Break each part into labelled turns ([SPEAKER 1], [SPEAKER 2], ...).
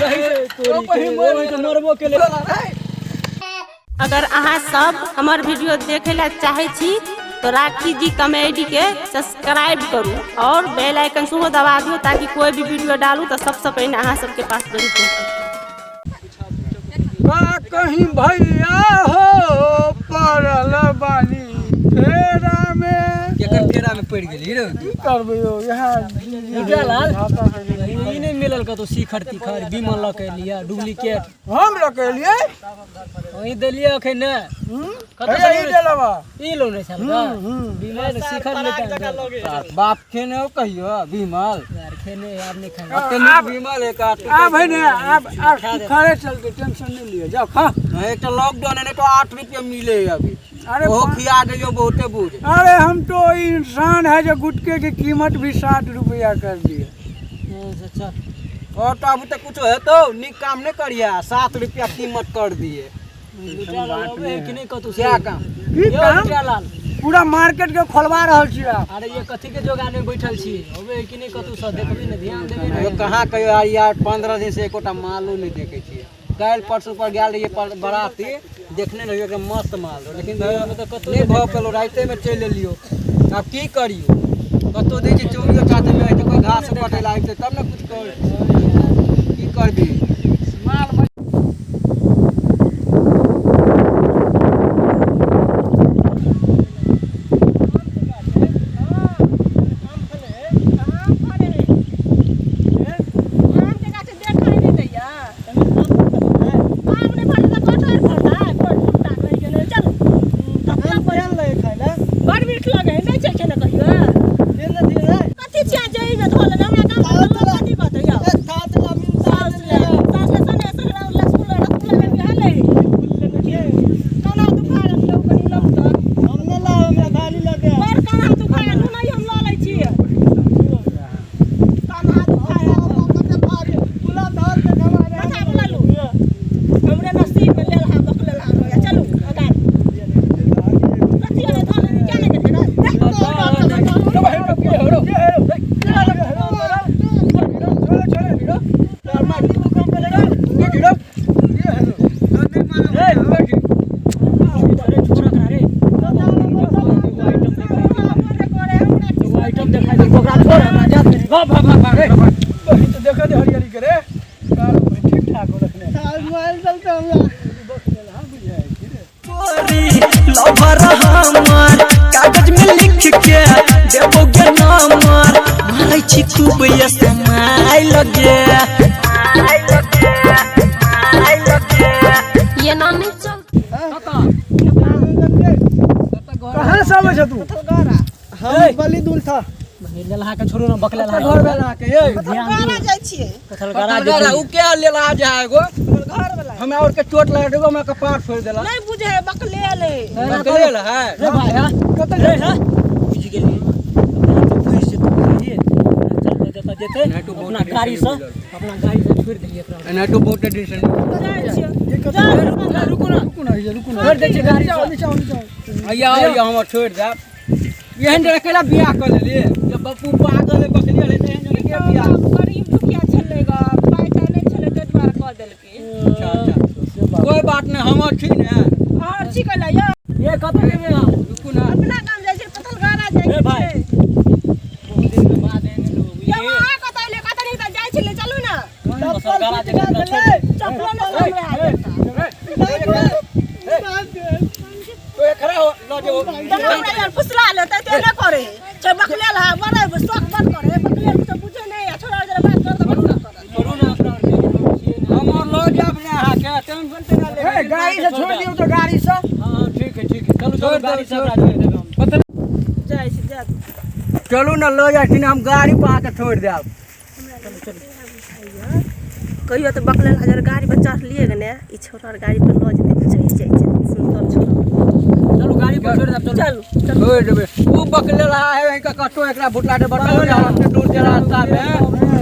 [SPEAKER 1] सही से ओ पहिन मोर
[SPEAKER 2] तो मरबो के ले।
[SPEAKER 3] अगर अहाँ सब हमर वीडियो देखे ला चाहे छी तो राखी जी कॉमेडी के सब्सक्राइब करू और बेल आइकन सेहो दबा दियौ ताकि कोई भी वीडियो डालू तो सबसे पहिने अहाँ सबके पास जरूर पहुँचे।
[SPEAKER 4] का कहीं भैया हो पड़ल बानी फेरा में।
[SPEAKER 1] केकर फेरा में पड़ गेली रे?
[SPEAKER 4] की करबै यौ, इएह।
[SPEAKER 2] लाल, ई नहि मिलल कतौ शिखर तिखर बीमा लऽ के एलियै डुप्लीकेट?
[SPEAKER 4] हम लऽ के एलियै।
[SPEAKER 2] वही देलियै अखन ने। कतऽ
[SPEAKER 4] हे, ई देलबा।
[SPEAKER 2] ई लौने छल बीमा शिखर नहि।
[SPEAKER 1] बाप खेने हो कहियो बीमल?
[SPEAKER 2] यार खेने आब नहि खाइ।
[SPEAKER 1] अते नीक बीमल एक आठ।
[SPEAKER 4] आब है ने, आब आब सुखारे चलते, टेंशन नहीं लियो, जाओ खा।
[SPEAKER 1] एक तो लॉकडाउन है, नहीं तो 8 रुपये मिले है अभी।
[SPEAKER 4] अरे
[SPEAKER 1] ओहो खिया दियो बहुते बूझ।
[SPEAKER 4] अरे हम तो इंसान है जो गुटके की कीमत भी 60 रुपया कर दिए।
[SPEAKER 2] चल।
[SPEAKER 1] और तो अब तक कुछ है तो निक काम नहीं करिया, 7 रुपया कीमत कर दिए।
[SPEAKER 2] कि नहीं कतौ
[SPEAKER 1] क्या काम?
[SPEAKER 4] की काम?
[SPEAKER 2] लाल,
[SPEAKER 4] पूरा मार्केट के खोलवा रहल छी आप।
[SPEAKER 2] अरे ये कथी के जोगान में बैठल छी? होबे कि नहीं कतौ से देखबी ने, ध्यान देबे
[SPEAKER 1] यो
[SPEAKER 2] ने।
[SPEAKER 1] कहाँ कहियो यार, यार 15 दिन से एकोटा मालो नहीं देखे छियै। काल्हि परसों पर गेल रहियै पर बराती देखने रहियै, एकदम मस्त माल रहै, लेकिन
[SPEAKER 2] तऽ कतौ
[SPEAKER 1] नहि भऽ पेलौ, राइते में चलि एलियौ। आब की करियौ, कतौ दै छै चौरियो चाचे में कोई घास कटै ला आबितै तब ने कुछ कर, की करबी?
[SPEAKER 4] माल
[SPEAKER 3] आम के गाछ देखाई नहि दैया। आम नहि फड़तै तऽ कटहर फड़तै। बड़ फुट्टा कहि गेलै। चल, बड़ मीठ लगै है, नहि छै खेने कहियो? कथी छियै जे एहिमे धऽ लेने? हमरा गाम मे लोक कथी कहतै यौ? साउस ले, साउस ले, सने सने लक्ष्मण रसगुल्ला ले भेलै। कना दुखा रहल कनि लौ तऽ। बड़ कना दुखा रहल, नहि हम लऽ लै छी। कना दुखा माथा बुला लू। हमरे नसीब में लेल हा बकलेल हा रहैया। चलू अगाड़ी। कथी अरे धऽ लेने क्या नहि गेलियै रे?
[SPEAKER 2] आइटम देखाइ दे ओकरा, छोड़ हमरा, जा।
[SPEAKER 4] भाग भाग भाग भाग। तो देखो दे हरियाली करे ठीक ठाक हो रखने।
[SPEAKER 5] लवर हमर कागज में लिख के देबो गे नंबर, मारै छी खूब ये समय लगे।
[SPEAKER 3] ये ना नहीं चल।
[SPEAKER 4] कहाँ से आबै छ तू?
[SPEAKER 2] लेलहा के छोड़ू ना, बकलेल हा।
[SPEAKER 1] घर वाला के ये
[SPEAKER 2] ध्यान
[SPEAKER 3] जाइ छियै।
[SPEAKER 2] पथलगड़ा।
[SPEAKER 1] पथलगड़ा उ के लेला जा एगो हमरा और के चोट लगा देगो, हमरा कपार फोड़ देला।
[SPEAKER 3] नहि बुझे है, बकलेल है।
[SPEAKER 1] बकलेल है।
[SPEAKER 2] रे भाई, हा
[SPEAKER 4] कतऽ?
[SPEAKER 2] रे हा, बुझि गेलियै, फँसि जेतै, बुझलियै? चल जतऽ जेतै अपना गाड़ी से, अपना गाड़ी से छोड़ि देलियै एकरा।
[SPEAKER 1] एना तो बहुत दिन से
[SPEAKER 3] जाइ छियै।
[SPEAKER 2] रुकू ना।
[SPEAKER 4] रुकू ना, ये रुकू ना।
[SPEAKER 2] छोड़ि दै छियै गाड़ी से।
[SPEAKER 4] नीचा आओ, नीचा आओ।
[SPEAKER 1] आइया आइया, हमर छोड़ देब। एहन जगह केला बियाह कर लेलियै जब बापू पागल है, बकलिया रहै, एहन जगह के बियाह?
[SPEAKER 3] गरीब दुखिया छलै ग, पाइ ताइ नहि छलै, ताहि दुआरे कऽ देलकै।
[SPEAKER 1] अच्छा अच्छा, कोई बात नहीं, हमर छी ने।
[SPEAKER 3] अहाँ छी कैला यौ?
[SPEAKER 2] ये कतऽ जेबै अहाँ?
[SPEAKER 1] रुकू ना।
[SPEAKER 3] अपना गाम जाइ छै, पथलगड़ा जाइ
[SPEAKER 2] रे भाई।
[SPEAKER 3] छै।
[SPEAKER 2] बहुत दिन के बाद एहन लोग।
[SPEAKER 3] यौ अहाँ कतऽ एलियै? कतऽ नहि तऽ जाइ छलै, चलू ने।
[SPEAKER 2] पथलगड़ा जेबै, एकरा छोड़ि दे।
[SPEAKER 3] चप्पलो नहि हमरा
[SPEAKER 1] तो एकरा हो ल जो।
[SPEAKER 3] जेना हमरा यार फुसला लेतै ते नहि करै छै, बकलेल है, बड़े शौक बड़ करे बकलेल तऽ बुझै नहि आ छोड़ा जरा बात कर तऽ बड़ करत।
[SPEAKER 2] छोड़ू ना अपना आरके, छियै ने।
[SPEAKER 1] हमर ल जाब ने अहाँ के टेंशन तेना ले।
[SPEAKER 4] हे, गाड़ी से छोड़ दियौ तो गाड़ी से।
[SPEAKER 2] हाँ हाँ, ठीक है ठीक है, चलू
[SPEAKER 1] छोड़
[SPEAKER 2] चलू,
[SPEAKER 1] दो,
[SPEAKER 2] गाड़ी से
[SPEAKER 1] छोड़
[SPEAKER 2] ओकरा छोड़ि देबै हम।
[SPEAKER 3] जाइ छी, जा।
[SPEAKER 1] चलू ने, ल जाइ छी ने हम गाड़ी पर अहाँके छोड़ि देब।
[SPEAKER 3] कहियो तऽ बकलेल हजार गाड़ी पर चढ़लियै गने, ई छोड़ा गाड़ी पर लऽ जेतै, चलि जाइ छै सुन्दर छोड़ा।
[SPEAKER 2] चलू, गाड़ी पर छोड़ि देब, चलू।
[SPEAKER 3] चलू।
[SPEAKER 1] छोड़ि देबै। उ बकलेल है, इनका कतो एकरा भुटला दे, बताओ ने, हम दूर के रास्ता में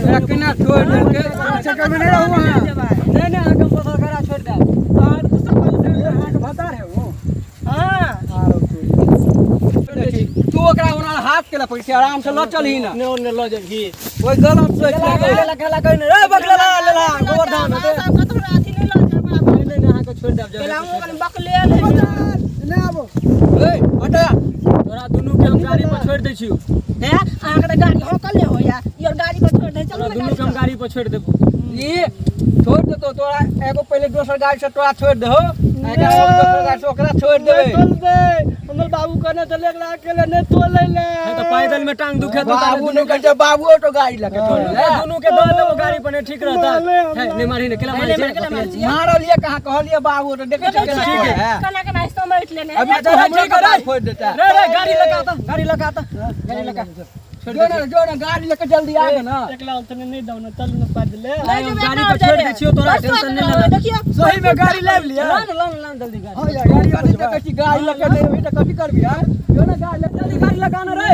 [SPEAKER 1] एकरा केना छोड़ि देलकै?
[SPEAKER 4] चक्कर में नहीं रहू अहाँ।
[SPEAKER 2] नहि नहि, अहाँके हम पथलगड़ा छोड़ि देब।
[SPEAKER 4] अहाँके भतार है वो?
[SPEAKER 3] हँ।
[SPEAKER 4] आरो तू
[SPEAKER 1] तू ओकरा ओना हाथ केला पकड़ छी, आराम से लऽ चलही ना।
[SPEAKER 2] ने ओने लऽ जेबही।
[SPEAKER 1] कोई गलत सोच
[SPEAKER 2] केला
[SPEAKER 1] लेबै।
[SPEAKER 2] केला केला कहि ने रे बकलेला लेला गोवर्धन हेतै।
[SPEAKER 3] सब कतौ अथी नहि लऽ जाब।
[SPEAKER 2] नहि नहि अहाँके छोड़ि देब जगह।
[SPEAKER 3] केला कनि बकलेल है।
[SPEAKER 4] नहि आबो।
[SPEAKER 1] ए, हटा।
[SPEAKER 2] तोरा दुनू के हम गाड़ी पर छोड़ि दै छियौ।
[SPEAKER 3] हैं, अहाँके तऽ गाड़ी हौकल नहि होइया, ई और गाड़ी पर छोड़ि दै, चलू
[SPEAKER 2] तोरा
[SPEAKER 3] ने
[SPEAKER 2] दुनू
[SPEAKER 3] गाड़ी
[SPEAKER 2] के हम
[SPEAKER 3] पर।
[SPEAKER 2] गाड़ी पर छोड़ि देबौ।
[SPEAKER 1] ई छोड़ देतो तोरा, एगो पहिले दोसर गाड़ी से तोरा छोड़ देहो, एगो दोसर गाड़ी से ओकरा छोड़ देबे।
[SPEAKER 4] तोल दे, हमर बाबू कहने छलै एकरा अकेले नहि तोलै ले।
[SPEAKER 2] नहीं तऽ पैदल में टांग दुखे तो।
[SPEAKER 1] बाबू नहि कहै छै, बाबूओ तो गाड़ी लके छोड़ दे।
[SPEAKER 2] दुनू के दऽ देबौ गाड़ी पर, नहि ठीक रहता है? नहि मारही ने, केला मारै छै?
[SPEAKER 3] केला मारै छै?
[SPEAKER 1] मारलिए कहाँ? कहलिए बाबू तो देखै छै केना
[SPEAKER 2] ठीक है।
[SPEAKER 1] है।
[SPEAKER 3] केना केना समेट लेने
[SPEAKER 1] अभी
[SPEAKER 3] है।
[SPEAKER 1] तो हमरो के बात फोड़ देता।
[SPEAKER 2] रे रे, गाड़ी लगा ता, गाड़ी लगा ता, गाड़ी लगा। छोड़
[SPEAKER 1] जो ना, जो ना, गाड़ी लेके जल्दी आ ना।
[SPEAKER 4] एकला उतने नहि दौ ने, चल ने पैदले।
[SPEAKER 3] नहि
[SPEAKER 2] हम
[SPEAKER 3] जेबै,
[SPEAKER 2] गाड़ी
[SPEAKER 3] अपना
[SPEAKER 2] पर छोड़ि
[SPEAKER 3] जाइए।
[SPEAKER 2] दै छियौ, तोरा
[SPEAKER 3] बस
[SPEAKER 2] टेंशन नहि
[SPEAKER 3] तोरा
[SPEAKER 2] लेना।
[SPEAKER 3] देखियौ।
[SPEAKER 4] सही में गाड़ी लाबि लिअ।
[SPEAKER 2] लान लान लान जल्दी गाड़ी।
[SPEAKER 1] हां यार, गाड़ी कथी देखै छी? गाड़ी लेके नहि अभी तऽ कथी करबी यार?
[SPEAKER 2] जो ना गाड़ी लगा, जल्दी गाड़ी लगाना रे।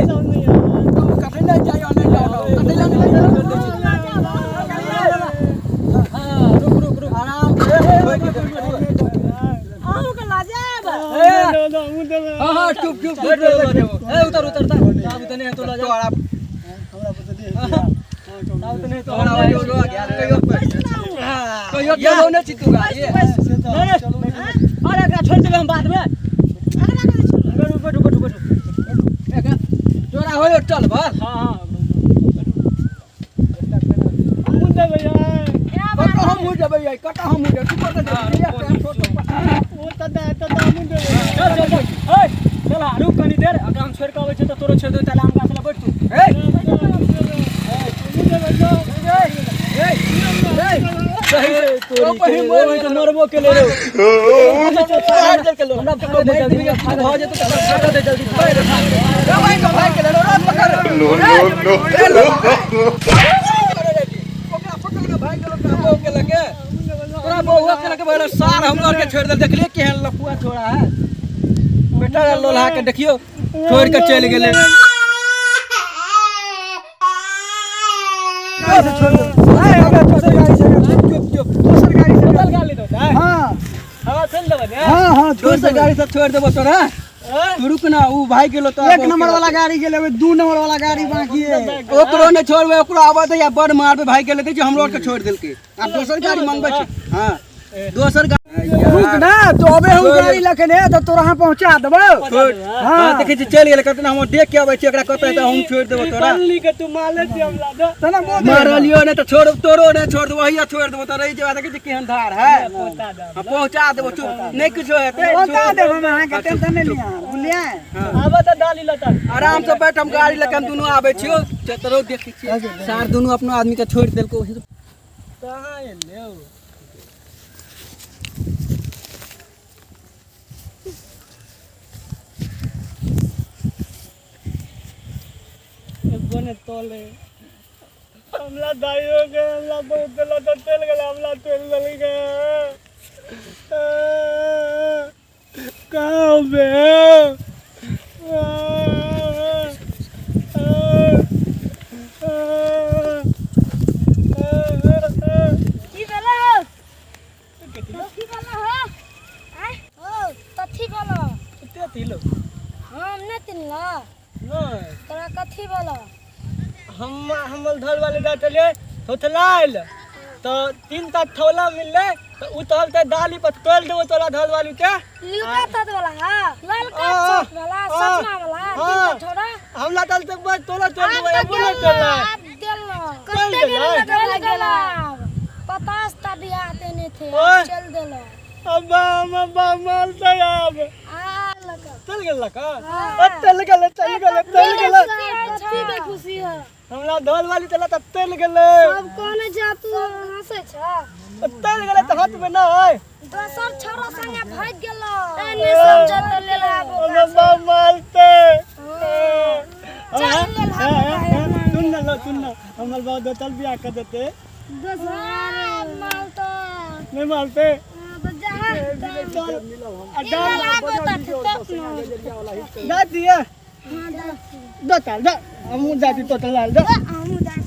[SPEAKER 1] कथी नहि जाइयो, नहि जाओ, कथी लए नहि जाइयो।
[SPEAKER 2] हां, रुक रुक रुक।
[SPEAKER 1] आराम से।
[SPEAKER 3] अहूँके लऽ जायब।
[SPEAKER 1] हां हां, चुप चुप।
[SPEAKER 2] बैठ बैठ बैठ। ए उतर उतर ता, आब तऽ नहि तो लऽ जा।
[SPEAKER 1] तोरा
[SPEAKER 2] आब तऽ नहि तो।
[SPEAKER 1] तोरा जो जो गया कहियो कहियो चलौ नहि छी तू गाड़ी।
[SPEAKER 2] नहीं नहीं, अरे एकरा छोड़ि देबै हम बाद में।
[SPEAKER 3] एकरा कथी छोड़बै?
[SPEAKER 2] बैठू बैठू बैठू बैठू।
[SPEAKER 1] तोरा होयो चल बस।
[SPEAKER 2] हां हां।
[SPEAKER 1] कतऽ हमहूँ जेबै यार, कतऽ हमहूँ जेबै? तू कतऽ जेबै?
[SPEAKER 2] चल चल चल, ए चल आ, रुक कनी देर, अगर हम छोड़ि के अबै छियै तऽ तोरो छोड़ि देबै, ताले आम गाछ लग बैठ तू।
[SPEAKER 1] ए ए ए, सही से तो पहिन
[SPEAKER 2] ओहि तऽ मरबो के ले रे।
[SPEAKER 1] हमरा भाग दे जल्दी, भऽ जेतौ तऽ भाग दे जल्दी। भाई के, भाई के ले रो, पकड़।
[SPEAKER 6] No, no, no, no.
[SPEAKER 1] ओकरा पकड़ के भाई के तोरा बहू के लगे, तोरा बहुआ के लगे बोले सार हमरा के छोड़ दे। देखलिए केहन लफुआ छोड़ा है बेटा लोल्हा के, देखियो छोड़ के चलि गेलै। चुप चुप।
[SPEAKER 4] दोसर गाड़ी से।
[SPEAKER 2] चल गाड़ी दो।
[SPEAKER 4] हां।
[SPEAKER 2] हवा चल देबै ने।
[SPEAKER 4] हां हां,
[SPEAKER 1] दोसर गाड़ी सब छोड़ देबो तोरा, तू रुक ना। ऊ भाई गेलो तो
[SPEAKER 4] एक नंबर वाला गाड़ी गेलै, दू नंबर वाला गाड़ी बाकी है।
[SPEAKER 1] ओकरो नहि छोड़बै, ओकरो आबऽ दे या बड़ मारबै। भाई गेलै, देखियौ हमरो आरके छोड़ि देलकै, आब दोसर गाड़ी मंगबै छै। हां, दोसर गाड़ी।
[SPEAKER 4] रुक ना तो, अबे हम गाड़ी लखने तो तोरा यहाँ पहुंचा देबो।
[SPEAKER 1] छोड़। हां, देखै छी चलि गेलै कतना। हम देख के अबै छी एकरा कतऽ तऽ हम छोड़ि देबो तोरा।
[SPEAKER 4] तना मोह दे।
[SPEAKER 1] मारलियो नहि तऽ छोड़, तोरो नहि छोड़ देबो, हैया छोड़ि देबो तऽ रहि जेबा। देखै छी केहन धार है। हाँ, पहुंचा देबो, चुप, नहि किछो हेतै।
[SPEAKER 4] पहुंचा देब हम अहाँके, टेंशन नहि लिअ, बुझलियै?
[SPEAKER 1] आराम से बैठ, हम गाड़ी लऽ के हम दुनू आबै छियौ। चतरो देखै छियै सार दुनू अपनो आदमी के छोड़ि देलको।
[SPEAKER 2] कहाँ एलै?
[SPEAKER 4] तोले हमला दाइयो के हमला बहुत देला तो तेल गेला, हमला तेल देल के कहाँ बे?
[SPEAKER 7] की भेलै हौ? की भेलै हौ? आँय? हौ, कथी भेलौ? हम नहि चिन्हलऽ?
[SPEAKER 2] नहि।
[SPEAKER 7] तोरा कथी भेलौ?
[SPEAKER 2] हम हमर धर वाले दा चलिए थोथलाइल तऽ तीन टा थौला मिललै तऽ ओ तहल तऽ दाली पर तोलि देबो तोरा धर वाली के।
[SPEAKER 7] ललका तत वाला हा, ललका
[SPEAKER 2] आ,
[SPEAKER 7] छत वाला,
[SPEAKER 2] आ,
[SPEAKER 7] सपना वाला,
[SPEAKER 2] हाँ।
[SPEAKER 7] तीन टा छोड़ा।
[SPEAKER 2] हमरा तल तऽ बस तोला तोलि
[SPEAKER 7] आब
[SPEAKER 2] देबो,
[SPEAKER 7] तऽ
[SPEAKER 2] एगो नहि
[SPEAKER 7] गेल,
[SPEAKER 2] तोललै।
[SPEAKER 7] आब गेल।
[SPEAKER 2] चल
[SPEAKER 7] कते
[SPEAKER 2] गेलै?
[SPEAKER 7] गेल गेल आब। 50 टा बियाह देने थे,
[SPEAKER 2] ओए।
[SPEAKER 7] आब चल देलो।
[SPEAKER 2] अब्बा अब्बा मालतै आब।
[SPEAKER 7] आ लका।
[SPEAKER 2] चल गेल का?
[SPEAKER 7] हाँ।
[SPEAKER 2] चल गेलै, चल गेलै, चल गेलै।
[SPEAKER 7] कथी के खुशी है?
[SPEAKER 2] हमरा धर वाली चला तऽ चलि गेलै।
[SPEAKER 7] सब कोने जा, तू हंसै छ?
[SPEAKER 2] चलि गेलै तऽ हाथ मे नहि।
[SPEAKER 7] दोसर छोरा संगे भागि गेलो। एने सब जत लेल आब ओकरा।
[SPEAKER 2] अब्बा मालतै।
[SPEAKER 7] चल लेल आब ओकरा।
[SPEAKER 2] सुन न लो, सुन न, हमर बाप दोसर बियाह कर देते।
[SPEAKER 7] दोसर मालतो।
[SPEAKER 2] नहि मालतै?
[SPEAKER 7] हाँ, तऽ जहाँ
[SPEAKER 2] चल आ।
[SPEAKER 7] ई लेल आब तऽ तब न।
[SPEAKER 2] दऽ दिअ।
[SPEAKER 7] हाँ, दऽ।
[SPEAKER 2] दऽ चल, दऽ, हमहूँ जाइ छी तोतला दऽ।
[SPEAKER 7] हमहूँ जाइ।